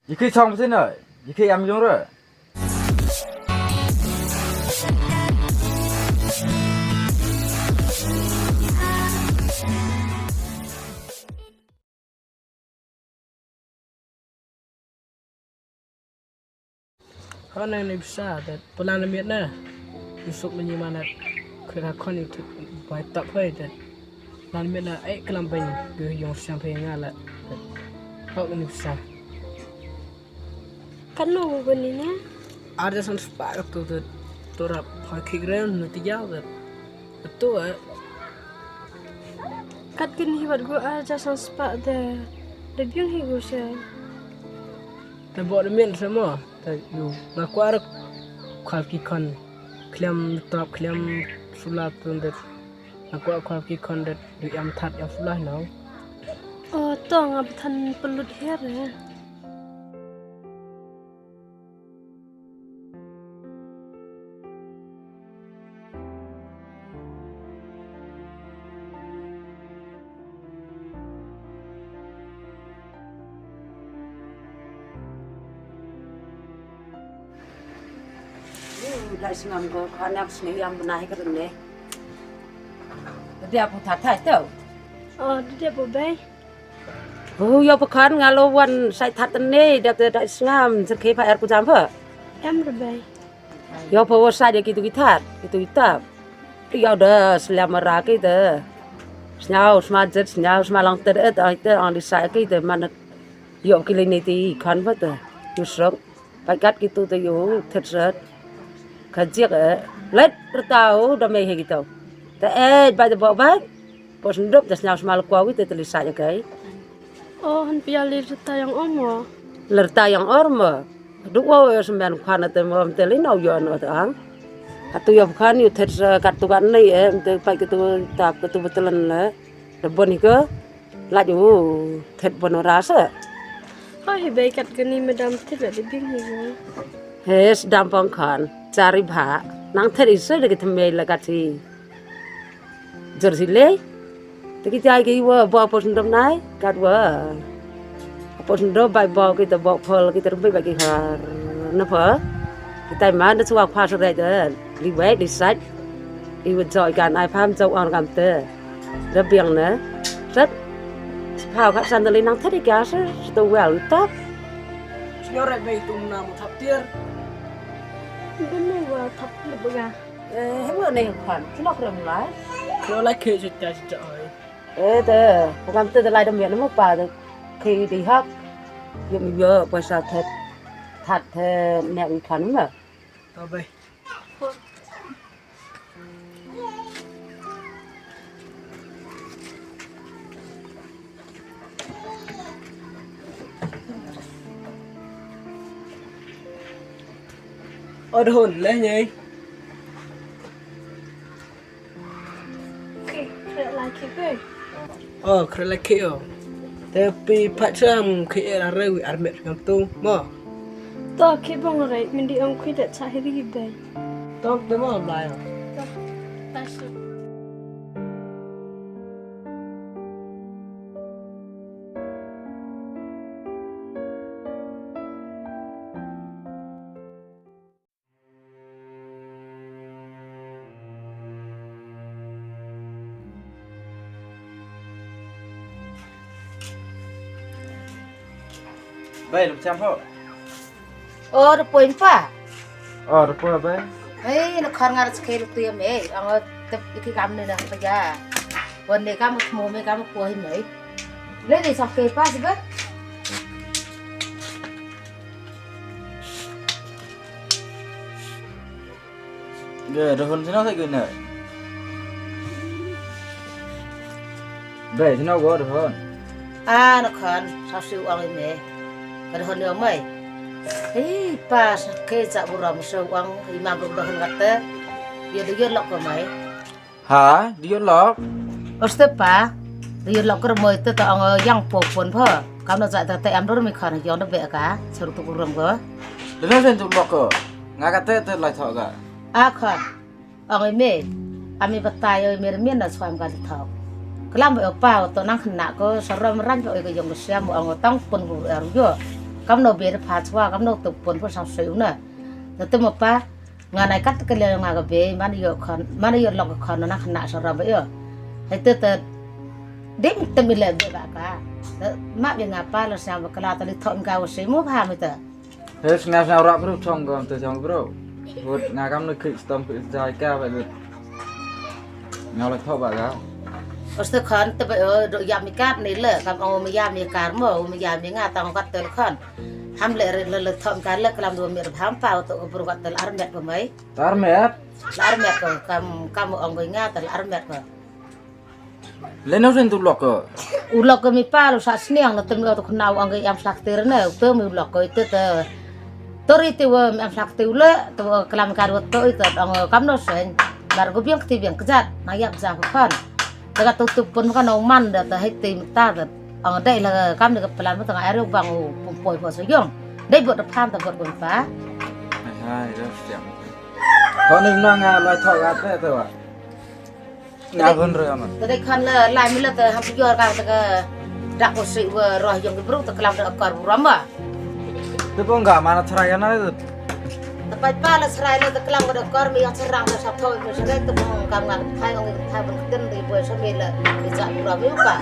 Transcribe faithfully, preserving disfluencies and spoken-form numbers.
Ïa ki chong phi na, ïa ki am jong re. Hana ni bisa dat pulan miet na. Yusuk ni mana kira koni tu bai tap hoi dat. Lan miet na ai kelam bai gu yong siang pe nga la. Hok ni bisa. Kan no gu ni na. Ada san spa tu dat. Turap hoi kik rem nu ti jao dat. Tu eh. Kat kin hi wat gu ar ja san spa de. De biung hi gu se. Te bo de men se mo. Te yu. Nga kwar khal ki khon. Klem trap klem sula tun de. Nga kwar khal ki khon de. Du yam that yam sula no. Oh, to nga bthan pelut her eh. Dai sngam ko khanak sne yam bnai ka ne. Dia pu that thai to. Oh, dia pu bai. Hu yo pakhan nga lo wan sai that ne dap te dai sngam serke pa er ku jam pa. Em re bai. Yo pa wo sai de ki tu ki that ki tu ki tap. Ti yo de slam ra ki te. Sñiaw sma jet sñiaw sma lang te et ai te ang di sai ki te man. Yo ki le ni ti khan pa te. Yu srok. Bai kat ki tu te yu thet set. Ka jiak eh. Let rta u da mei he ki tau. Te eh bai te bok bai. Pos ndop te sñiaw sma le kwa wi te te li sa ja kai. Oh, han pia li rta yang om wa. Le rta yang or ma. Du wa eh sembian kwan te mo te li nau yo no te ang. Atu yo kwan yu thet sa kat tu kat nei eh te pai ke tu tap ke tu betelan le. Te bon hi ke. Laj u thet bon rasa. Hoi hi bai kat kani madam thet la de bing hi. He sdam pang khan chari bha nang thet isu de ki thmei la kat hi. Jor si le. Te ki tai ki wa ba pos ndom nai kat wa. Pos ndom bai ba ki te ba phol ki te bai ba ki har. Na pha. Ki tai man de suwa pha so de. Li wai di sat. I wa joi kan ai pham joi ang kam te. Da biang ne. Sat. Phau ka sandali nang thadi kya sa. Sto wel tak. Sñiaw rai bai tum na mu thap tiar. Bene wa thap le bega. Eh, he wa ne khan. Sñiaw kre mu lai. Sñiaw lai khe jit ta jit ai. Eh, te. Pagam te lai dam ya mo pa te. Khe di hak. Yum yo pa sa that. That the ne khan ma. Ta bai. Ot hon le nyai. Okay, kre la ki pe. Oh, kre la ki oh. Te pi pat sam ki era re wi armet ngam tu mo. To ki bong re mindi ong ki te cha hi ri be. To te mo la yo. To. Ta su. Bai, lum cham ho. Oh, da poi pa. Oh, da poi bai. Hei, na khar ngar chke lu tu ya me. Ang tep iki kam ne na pa ya. Wan ne kam mo me kam poi me. Le ni sa ke pa si ba. Ge, dohon sino sa guna. Bai, sino go dohon. Ah, na khan, sa siu ang ime. Ka dohon yo mai. Hei, pa, sa ke sa buram so ang imam rum dohon kata. Yo de yo lok ko mai. Ha, de yo lok. Oste pa, de yo lok ker moi te to ang yang po pon pho. Kam no sa ta te am dor mi khan yong de be ka, seru tu buram go. Dena sen tu lok ko. Nga kata te lai thok ga. A khan. Ong i me. Ami batai oi me min na swam ka thok. Klam oi pa to nang khna ko sarom ran ko oi ko yong siam ong tang pun gu er yo. Kam no be da pha chwa, kam no tu pun pun sang sui una. Te tu ma pa, nga nai kat ka le nga ka be, man yo khon, man yo lok khon na khana sa ra ba yo. Hai te te, dim te mi le be ba ka. Te ma be nga pa lo sa ba kala te li thon ka wa sui mu pha mi te. He snga snga rap bro, chong gam te chong bro. Hut nga kam ne khik stom khik jai ka ba lut. Nga le thok ba ga. Oste khon te ba, eh, do yam mi kat ni le, kam ong mi yam mi kar mo, mi yam mi nga tang kat te khon. Ham le re le le thok ka le klam do mi re ham pa to ko bro kat te ar met ko mai. Ar met? Ar met ko kam, kam ong ko nga te ar met ko. Le no ren tu lok ko. U lok ko mi pa lo sa sniang na tem lo to khna u ong ko yam slak te re ne, u te mi u lok ko ite te. Tori te wa mi am slak te u le, te wa klam ka wa to ite ong kam no sen. Bar go biang kti biang kjat, na yak ja ko khon. Te ka tu tu pun ka no man da te hai te mi ta da. Ong dai la kam de ka plan ma ta nga are bang u pum poi pho so yong. Dai bot da phan ta bot ko mi pa. Hai hai, da siam. Khon ni na nga lai thok ga te te wa. Nga gon re ama. Te dei khon la lai mi la te ham yor ka te ka dak ko si wa roh yong ki bru te klam te akor bru ma. Te bong ga mana chrai na te. Te pai pa la chrai la te klam te akor mi yang cherang te sa thoi mi sa dei te bong kam nga thai ong thai bong ten dei boy sa mi la di ja bru mi pa.